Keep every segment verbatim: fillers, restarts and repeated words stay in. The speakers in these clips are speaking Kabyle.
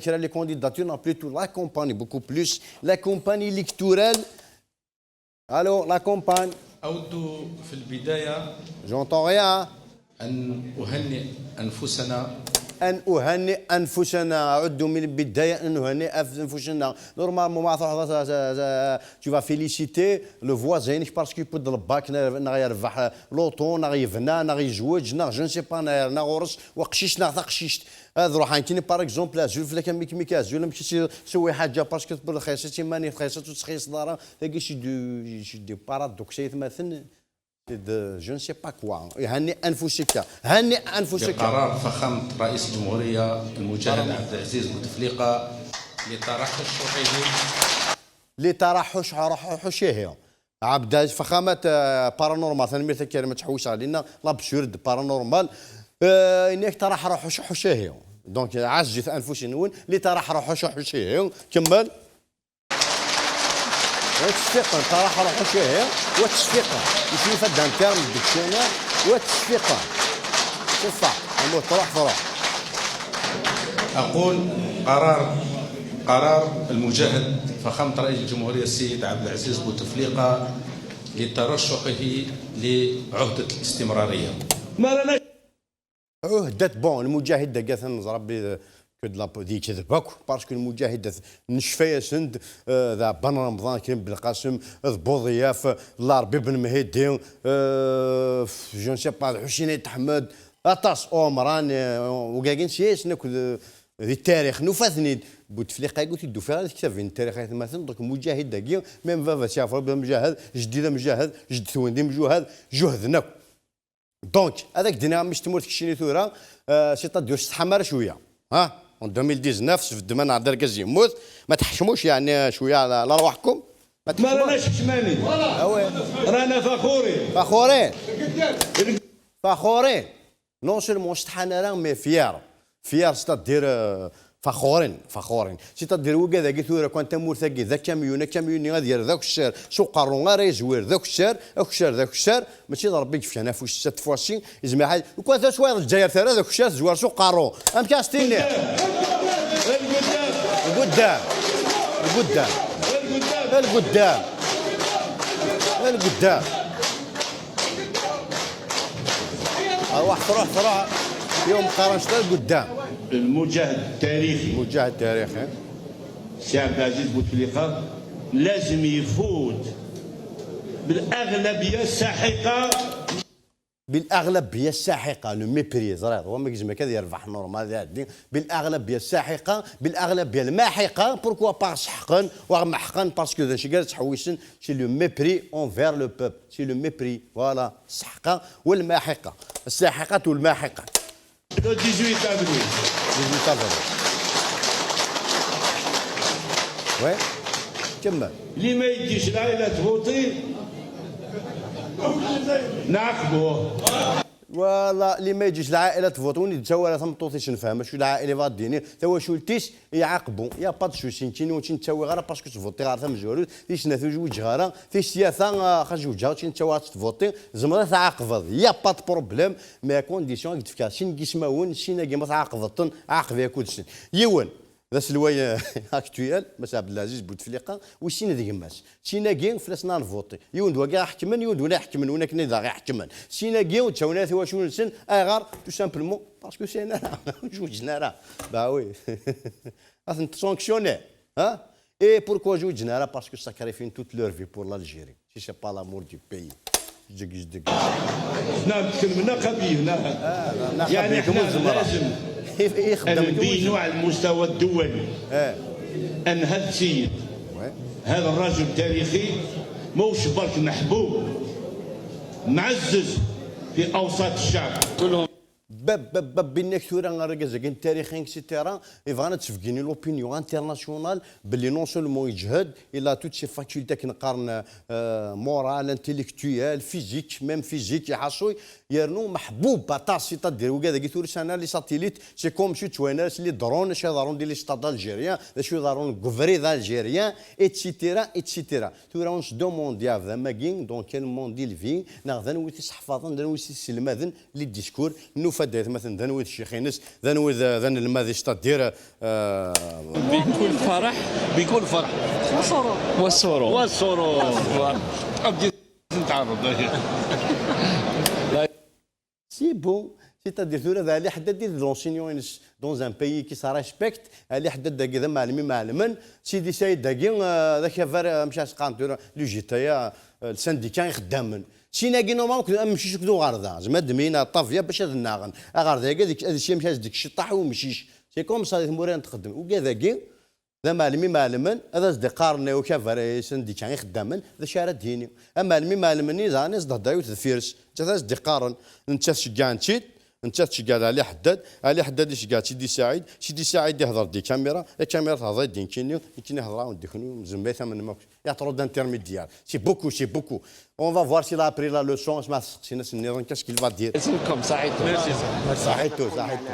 كرا les candidatures, non, plutôt la campagne, beaucoup plus la campagne électorale. Allô, la campagne. أود في البداية J'entends rien. أن أهنئ أنفسنا أن أهنئ أنفسنا. أعد من البداية أن أهنئ أف- أنفسنا. Normalement, ما تروح، tu vas féliciter le voisin parce que يبد الباك، نغ يربح لوطو، نغ يبنى، نغ يزوج، نغ je ne sais pas، نغ يرنى غورس وقشيش، نغ تقشيشت. هذا روح عندي par exemple أزول فلك ميك ميك أزول ميك سي سوي حاجة parce que تبل خيصة تيماني خيصة تسخيص دارا. تاكي شي دو شي دو بارادوكس يتمثل. سي دو je ne sais pas quoi. هني أنفسك، هني أنفسك. بقرار فخامة رئيس الجمهورية المجاهد عبد العزيز بوتفليقة لترشحه لترحش رحشه. عبد العزيز فخامة، آه، بارانورمال، ثاني ميرتا كريمة تحوس علينا، لابسورد بارانورمال. آه، إنك ترى حرحش حشيه. دونك عزت أنفسنا وين، لترى حرحش حشيه. كمل. وتصفيقا، ترى حرحشه، وتصفيقا. يشوف هذا التيرم ديكسيونير، وتصفيقا. صفا، المهم تروح تروح. أقول قرار قرار المجاهد فخامة رئيس الجمهورية السيد عبد العزيز بوتفليقة لترشحه لعهدة الاستمرارية. ما راناش عهدة، بون، المجاهد دا قاثن زربي كود لابو دي كذبك، باسكو المجاهد نشفى ياسند، آه، ذا بن رمضان كريم بن القاسم، ذ بوضياف، لاربي بن مهيدي، آه، جو نسي با، حسين آيت أحمد، أطاس عمران، آه، وكاكين سياس ناكل ذي التاريخ نوفاثنيد. بوتفليقة يقول تدو فيها الكتاب من التاريخ مثلا، دونك المجاهد داكي، ميم فافا سيافر بن مجاهد، جدي ذا مجاهد، جد ثوين دي مجاهد، جهد ناكل. دونك هذاك دينا مش تمورت كشيني ثورة، آه، سيتادير شتحمر شوية. ها؟ اون ألفين وتسعطاش في الدمان على دركز يموت، ما تحشموش يعني شوية على، على رواحكم. ما ما راناش حشمانين. اوي. رانا فخورين. فخورين. فخورين. نون سولمون شتحان راه مي فيار. فيار سيتادير، آه، فخورين، فخورين. سيتادير وكا ذاكي ثورة كان تمور ثاكي ذا كاميون، كاميوني غادي يرد ذاك الشار، سوق قارون غير يزوير ذاك الشار، ذاك الشار، ذاك الشار، ماشي ضرب بيك في هنا فوش ست فوا سي، يزمع حاجة. وكان ثلاث سوايع الجزائر ثلاثة ذاك الشار زوار سوق قارون. أم كاستيني. القدام. القدام. القدام. القدام. أرواح تروح تروح. يوم قرنش للقدام. المجاهد التاريخي مجاهد تاريخي. سي عبد العزيز بوتفليقة لازم يفوت بالأغلبية الساحقة. بالاغلبيه الساحقه، لو ميبري زرير هو ما كيزمك هذا يربح نورمال هذا الدين. بالاغلبيه الساحقه، بالاغلبيه الماحقه. بوركوا با سحقا ومحقا؟ باسكو ذا شي قال تحويسن، سي لو ميبري اونفير لو بوب، سي لو ميبري. فوالا، السحقه والماحقه. الساحقه والماحقه. Le dix-huit avril. ديزني كافر. وي. كمل. اللي ما يديش العائلة تفوتي نعاقبوه. فوالا، اللي ما يجيش العائله تفوت، وني تساوى راه ثمطوطيش نفهم شو العائله فاديني، تواشولتيش يعاقبوا. يا با دو سوسي، نتيني ونتي نتساوي غير باسكو تفوتي غير ثمزورو، تيش نافي جوج غير، تيش سياثا، آه، خا جوج غير، تنتساوي تفوتي، زمرا تعاقبض، يا با دو بروبليم، مي كونديسيون كي تفكا سين كيسماون، سين كي ما تعاقبضتن، عاقب يا كودسن. يون، ذا سلوي اكتويال، مس عبد العزيز بوتفليقه، وسين ذي غماس. سيناكي فلاسنا نفوطي. يوند واقع حكمن، يوند ولا حكمن، ولا كنا إذا غير حكمن. سيناكي وتساونا ثوا شو نسن، أغار، تو سامبلمون، باسكو سينا راه، جوجنا راه. با وي. أثن تسونكسيوني، ها؟ إي بوركوا جوجنا راه؟ باسكو ساكريفين توت لور في بور لالجيري. سي سي با لامور دو بيي. جدك جدك. نعم، تكلمنا قبيل، نعم. يعني قبيل، احنا كمل زمرة. لازم يخدم نبينوا على المستوى الدولي إيه. أن هذا السيد، وي. هذا الرجل تاريخي، موش برك محبوب، معزز في أوساط الشعب. باب باب باب بينك ثورة، راه كازاكين تاريخيين، اكسيتيرا. يبغانا تسفكيني لوبينيون انترناسيونال باللي نون سولمون يجهد، الا توت سي فاكولتي كنقارن، آه، مورال، انتيليكتويال، فيزيك، ميم فيزيك يحصوي. Yernu meḥbub aṭas, c'est-à-dire wigad-agi tura sɛan les satellites, c'est comme si ttwayen ara les drones, acu iḍerrun di les stades algériens, d acu iḍerrun deg ubrid algérien, et cetera, et cetera. Tura on se demande, ya, d amagi, dans quel monde il vit, neɣ d anwi t-isseḥfaḍen, d anwi t-isselmaden les discours, nufa-d aytmaten d anwi d ccix-ines, d anwi d, d anelmad, c'est-à-dire, euh, بكل فرح، بكل فرح. وسرور. وسرور. وسرور. أبدي نتعرض. C'est bon. C'est-à-dire tura d Ali Ḥeddad i d l'enseignant-ines dans un pays qui se respecte. Ali Ḥeddad-agi d amɛellem imɛellmen. Sidi Saɛid-agi, euh, d akabar, euh, amek ara s-qqaren tura, l'U G T A, euh, le syndicat ixeddamen. Sin-agi normalement akked amcic akked uɣerda. Zma ad d-myin aṭṭabya bac ad nnaɣen. Aɣerda-agi ad ik- ad isya amek ad s-d-ikk ciṭṭaḥ i umcic. C'est comme ça di tmura n txeddem. Ugad-agi d amɛellem imɛellmen, ad as-d-iqqaren i ukabar i sindika ixeddamen, d acu ara d-yini. Amɛellem imɛellmen-nni daɣen ad as-d-hedder yiwet deffir-s, nettat ad as-d-iqqaren, nettat ceggaɛen-tt-id, nettat tceggeɛ Ali Ḥeddad, Ali Ḥeddad iceggeɛ Sidi Saɛid, Sidi Saɛid ihder-d i kamira, i kamira tehder-d i nekkini, nekkini hedreɣ-awen-d i kenwi, zemma tamnem akk. Il y a trop d'intermédiaires. C'est beaucoup, c'est beaucoup. On va voir s'il a appris la leçon, asma tseqsin-as nniḍen, qu'est-ce qu'il va dire. Merci. Saḥitu, saḥitu.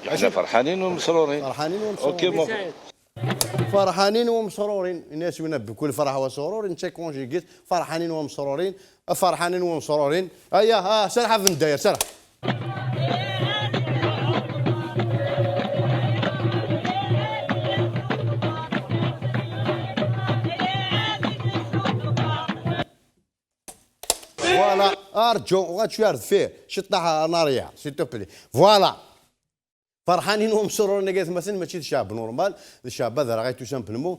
احنا فرحانين ومسرورين. فرحانين اوكي ومسرورين. مو فرحانين ومسرورين. الناس وين بكل فرح وسرور، انت كونجيكيت. فرحانين ومسرورين. فرحانين ومسرورين. ايا ها سرحه في الداير سرح. Voilà, ارجو غتشوي دفيه شطح ناريا s'il te plaît. Voilà. فرحانين ومسرورين كيف مثلا ماشي شعب نورمال، الشعب هذا راه غير tout simplement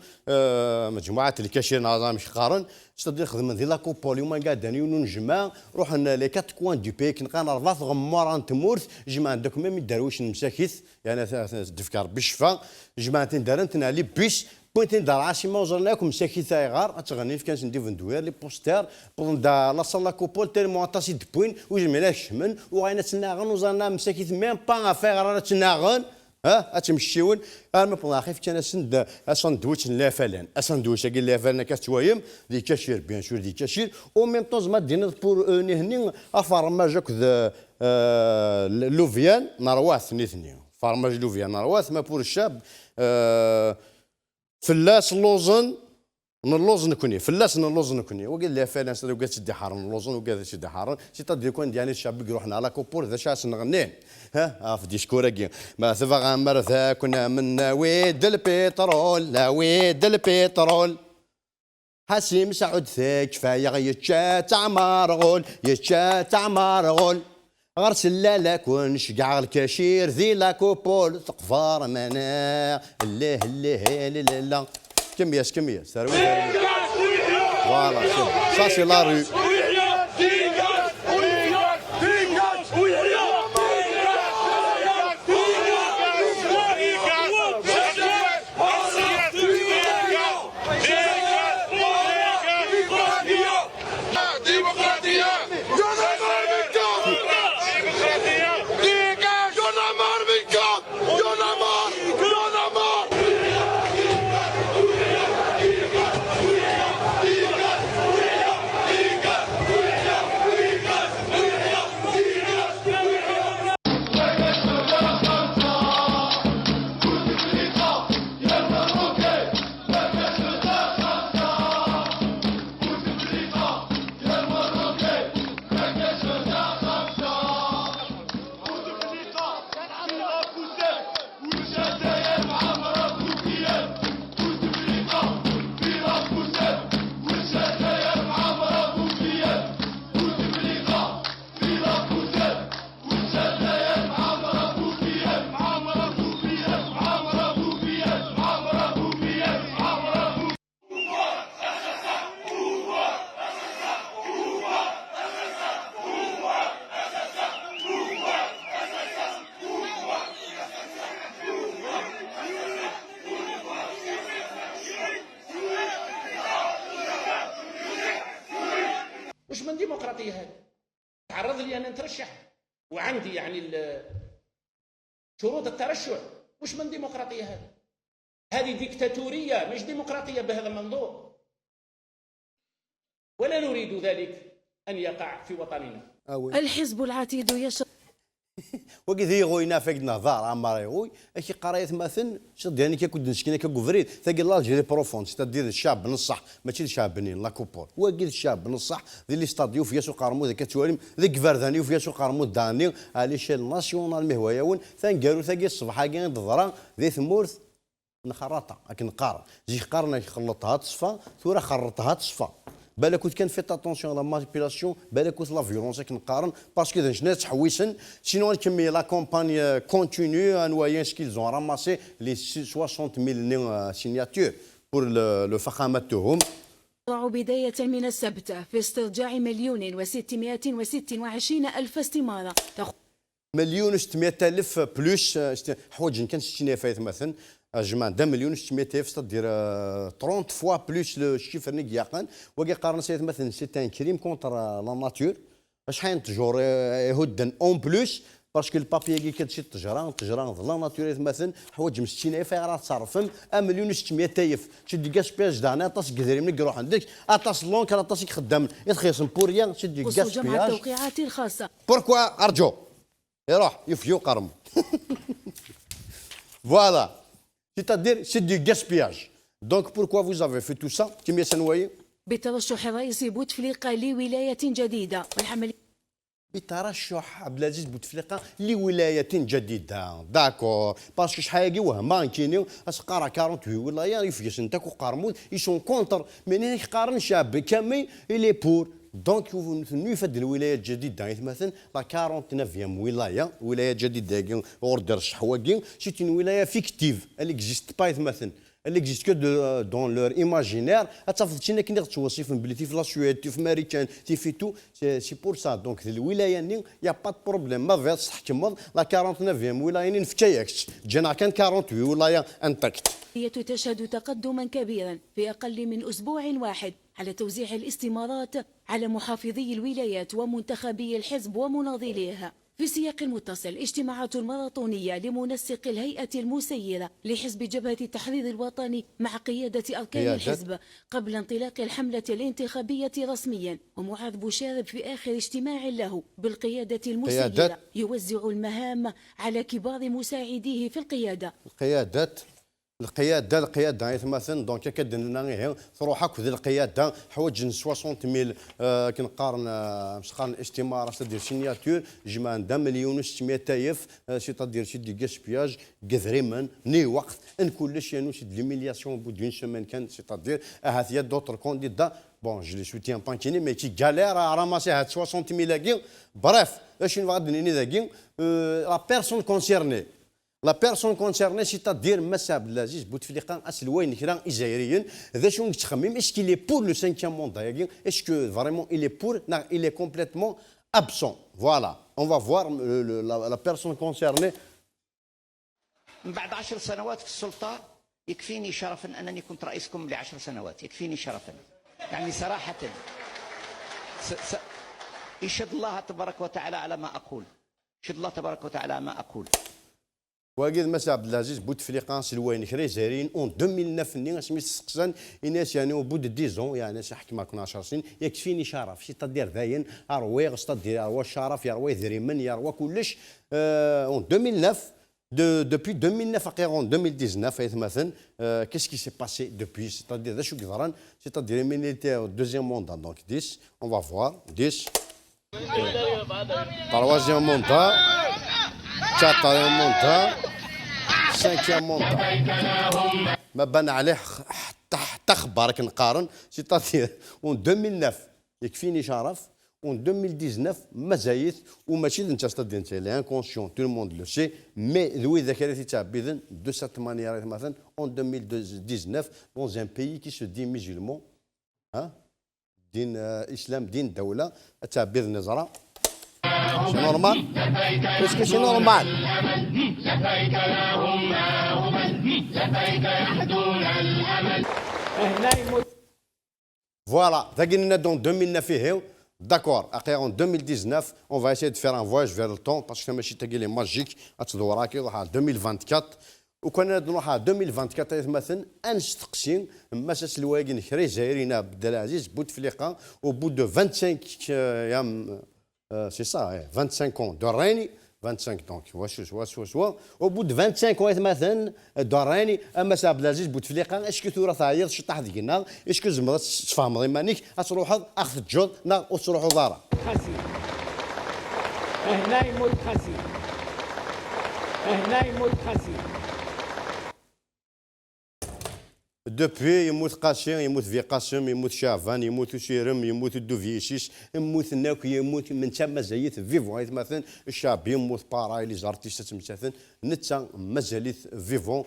مجموعه الكاشير نظام ايش قارن. C'est-à-dire خدمن دي la coupole يوم قاعدين يونو نجمع روحنا les quatre coins du pays كنقان اربعه غمار تمورت جمع عندكم même درويش المساكت. يعني دفك ربي الشفاء. جمع تندرن تنالي بيش كنت ندار عاصمة وزرنا لكم مساكت ايغار اتغني في كان سندي فندوير les posters. بون دا la salle la coupole tellement aṭas i d-wwin ur zmiren ad kecmen, uɣalen ad ttnaɣen, ur ẓrin ara msakit même pas ɣef ayɣer ara ttnaɣen. Ha, ad ttmecciwen. Armi wwḍen ɣer yif, fkan-asen-d asandwich n lafalan. Asandwich-agi n lafalan akka tettwayem, d ikacir, bien sûr, d ikacir. Au même temps, zma d-tiniḍ pour eux, nihni, afermaj akked, euh, lubiyan, nerwa-t nitni. Fermaj lubiyan, nerwa-t, ma pour ccab, euh, fell-as lluẓen, nelluẓ nekni, fell-as nelluẓ nekni. Wagi d lafalan, s wagi ad tt-id-iḥaren lluẓen, wagi ad tt-id-iḥaren. C'est-à-dire kan, yani, ccab i iruḥen à la coupole, d acu ara sen-ɣnin? Ha, ɣef discours-agi. Ma tebɣam ardakun am nawi-d lpiṭrul, nawi-d lpiṭrul. Ḥasim Saɛud tekfa-yaɣ yečča-tt Ɛmerɣul, yečča-tt Ɛmerɣul. Ɣer sellal-akun cegɛeɣ lkacir di la coupole teqber maneɛ. Llih llih lilila. Kemmyas kemmyas terwi terwi. Voilà, c'est bon. Ça c'est la rue. ديمقراطية! ديمقراطية! ديمقراطية! ديمقراطية! ديمقراطية! ديمقراطية! واش من ديمقراطية هذه؟ تعرض لي أنا نترشح وعندي يعني شروط الترشح، واش من ديمقراطية هذه؟ هذه ديكتاتورية، مش ديمقراطية بهذا المنظور. ولا نريد ذلك أن يقع في وطننا. Ah oui. الحزب العتيد يشرح. Wagi d iɣuyen afag n hḍar, Ɛmar iɣuy, ak iqqar ay atmaten, cediyan akka kud neskin akka deg ubrid, tagi l'Algérie profonde, c'est-à-dire ccɛeb n ṣṣeḥ, mačči d ccɛeb-nni, la coupure. Wagi d ccɛeb n ṣṣeḥ, di l'istad yufeg-as uqermud, akka tettwalim, deg iberdan yufeg-as uqermud, daɣenni, à l'échelle nationale, mi hwa-yawen, taneggarut-agi ṣṣbeḥ-agi i d-teḍra di tmurt n xerraṭa, akken qqaren. Zik qqaren ak xelleṭha teṣfa, tura xerreṭha teṣfa. Balakut kan, faites attention à la manipulation, balakut la violence akken qqaren, parce que d ayen ttḥewwisen, sinon ad nkemmel la campagne, euh, continue, à noyer ce qu'ils ont ramassé, les soixante mille ni, euh, signatures pour le, le فخامتهم. تضع بداية من السبت في استرجاع مليون وستمائة وستة وعشرين ألف استمارة تخ- مليون وستمائة ألف plus, euh, ست-, ḥwaǧen kan ستين ألف ay atmaten, euh, jemɛen-d un million وستمائة ألف, c'est-à-dire, euh, trente fois plus le chiffre-nni i ilaqen. Wagi qqaren-as ay atmaten, c'est un crime contre, euh, la nature. Acḥal n ttjur, euh, ihudden en plus, parce que le papier-agi kan si ttejra, ttejra d la nature ay atmaten, ḥwaǧem ستين ألف, ayɣer ara teṣerfem un million وستمائة ألف? C'est du gaspillage daɣenni, aṭas n yedrimen i iruḥen deg-s, aṭas n l'encre, aṭas i ixeddamen i txellṣem pour rien, c'est du gaspillage. التوقيعات الخاصة. Pourquoi, arǧu? Iruḥ, yufeg-iyi uqermud. Voilà. C'est-à-dire, c'est du gaspillage. Donc, pourquoi vous avez fait tout ça? Kemmel s anwa-yi? بترشح الرئيس بوتفليقة لولاية جديدة والعمل. بترشح عبد العزيز بوتفليقة لولاية جديدة. D'accord. Parce que acḥal-agi wehmeɣ nekkini, as-qqareɣ quarante-huit wilayatin, yufeg-asen akk uqermud, ils sont contre. Mais nnan-ak qqaren ccɛeb kamel, il est pour. Donc, nutni ifadden lwilaya lǧadida, ay atmaten, la quarante-neuvième wilaya, wilaya lǧadida-agi, ur d-irceḥ wagi, c'est une wilaya fictive, elle n'existe pas, ay atmaten. Elle n'existe que de, euh, dans leur imaginaire. Ad tafeḍ d tin akken i ɣ-ttwaṣifen belli tif la Suède, tif Marikan, tif et tout. C'est, c'est pour ça. Donc, di lwilaya-nni, y a pas de problème. Ma tebɣiḍ ad tḥekmeḍ, la quarante-neuvième wilaya-nni nefka-yak-tt. Ǧǧan-aɣ kan quarante-huit wilaya intact. تشهد تقدما كبيرا في أقل من أسبوع واحد على توزيع الاستمارات على محافظي الولايات ومنتخبي الحزب ومناضليه. في سياق متصل، اجتماعات ماراثونية لمنسق الهيئة المسيرة لحزب جبهة التحرير الوطني مع قيادة أركان قيادة. الحزب قبل انطلاق الحملة الانتخابية رسميا، ومعاذ بوشارب في آخر اجتماع له بالقيادة المسيرة قيادة. يوزع المهام على كبار مساعديه في القيادة. القيادات. Lqiyada, lqiyada, ay atmaten, donc akka d-nenna ihi, truḥ akk d lqiyada, ḥwaǧen soixante mille, euh, akken qqaren, euh, amek qqaren, istimara, c'est-à-dire signature, jemɛen-d un million وستمائة ألف, euh, c'est-à-dire c'est du gaspillage, n yedrimen, n lweqt, n kullec, yernu c'est de l'humiliation au bout d'une semaine kan, c'est-à-dire, ahat il y a d'autres candidats, bon, je les soutiens pas nekkini, mais qui galèrent à ramasser ahat soixante mille-agi, bref, acu nebɣa ad d-nini dagi, euh, la personne concernée. La personne concernée, c'est-à-dire Mass Abdelaziz Bouteflika, aselway n kra Izzayriyen, d acu i yettxemmim? Est-ce qu'il est pour le cinquième mandat-agi? Est-ce que vraiment il est pour? Non, il est complètement absent. Voilà, on va voir le, le, la, la personne concernée. من بعد عشر سنوات في السلطة، يكفيني شرفا أنني كنت رئيسكم لعشر سنوات، يكفيني شرفا، يعني صراحة. س-، س-، يشهد الله تبارك وتعالى على ما أقول. يشهد الله تبارك وتعالى على ما أقول. Wagi d Mass Abdelaziz Bouteflika, aselway n kra Izzayriyen, en deux mille neuf-nni, asmi s-steqsan, ini-as, yeɛni, au bout de dix ans, yeɛni, si ḥekmeɣ-ken ɛecṛ snin, يكفيني شرف, c'est-à-dire dayen, rwiɣ, c'est-à-dire yerwa ccerf, yerwa idrimen, yerwa kullec, euh, en deux mille neuf, de, depuis deux mille neuf, aql-aɣ en deux mille dix-neuf, ay atmaten, euh, qu'est-ce qui s'est passé depuis? C'est-à-dire, d acu i yeḍran? C'est-à-dire, imi il était au deuxième mandat, donc dix, on va voir, dix. Troisième mandat, quatrième mandat, cinquième mandat. Ma ban ɛliḥ ḥetta, ḥetta xebbar akken qqaren, c'est-à-dire en deux mille neuf, يكفيني شرف, en deux mille dix-neuf, mazal-it, u mačči d netta, c'est-à-dire netta, il est inconscient, tout le monde le sait, mais d widak ara t-ittɛebbiden de cette manière, ay atmaten, en deux mille dix-neuf, dans un pays qui se dit musulman, hein? Din, euh, islam, din dawla, ad ttɛebbiden iẓra. C'est normal? Est-ce que c'est normal? Voilà, dagi nenna-d en deux mille neuf ihi. D'accord, aql-aɣ en deux mille dix-neuf, on va essayer de faire un voyage vers le temps, parce que tamacint-agi elle est magique, ad tdewwer akka, iruḥ ɣer deux mille vingt-quatre. Ukan ad nruḥ ɣer deux mille vingt-quatre, ay atmaten, ad nesteqsi Mass aselway-agi n kra Izzayriyen, Abdelaziz Bouteflika, au bout de vingt-cinq, euh, yam, Euh, c'est ça, eh, vingt-cinq ans de règne, vingt-cinq, donc, swaswa, swaswa. Au bout de vingt-cinq ans, aytmaten, de règne, a Mass Abdelaziz Bouteflika, est-ce que tura teɛyiḍ ciṭṭaḥ deg-neɣ? Est-ce que tzemreḍ ad tesfehmeḍ iman-ik, ad truḥeḍ, ad ɣ-teǧǧeḍ, neɣ ur tettruḥuḍ ara? Xazi. Ahna yemmut Xazi. Ahna yemmut Xazi. Depuis, yemmut Qasi, yemmut Bi Qasem, yemmut Caɛban, yemmut Usirem, yemmut Duvyisis, mmuten akk, yemmut, netta mazal-it vivant, aytmaten, Caɛbi yemmut, pareil, les artistes ttmettaten, netta mazal-it vivant.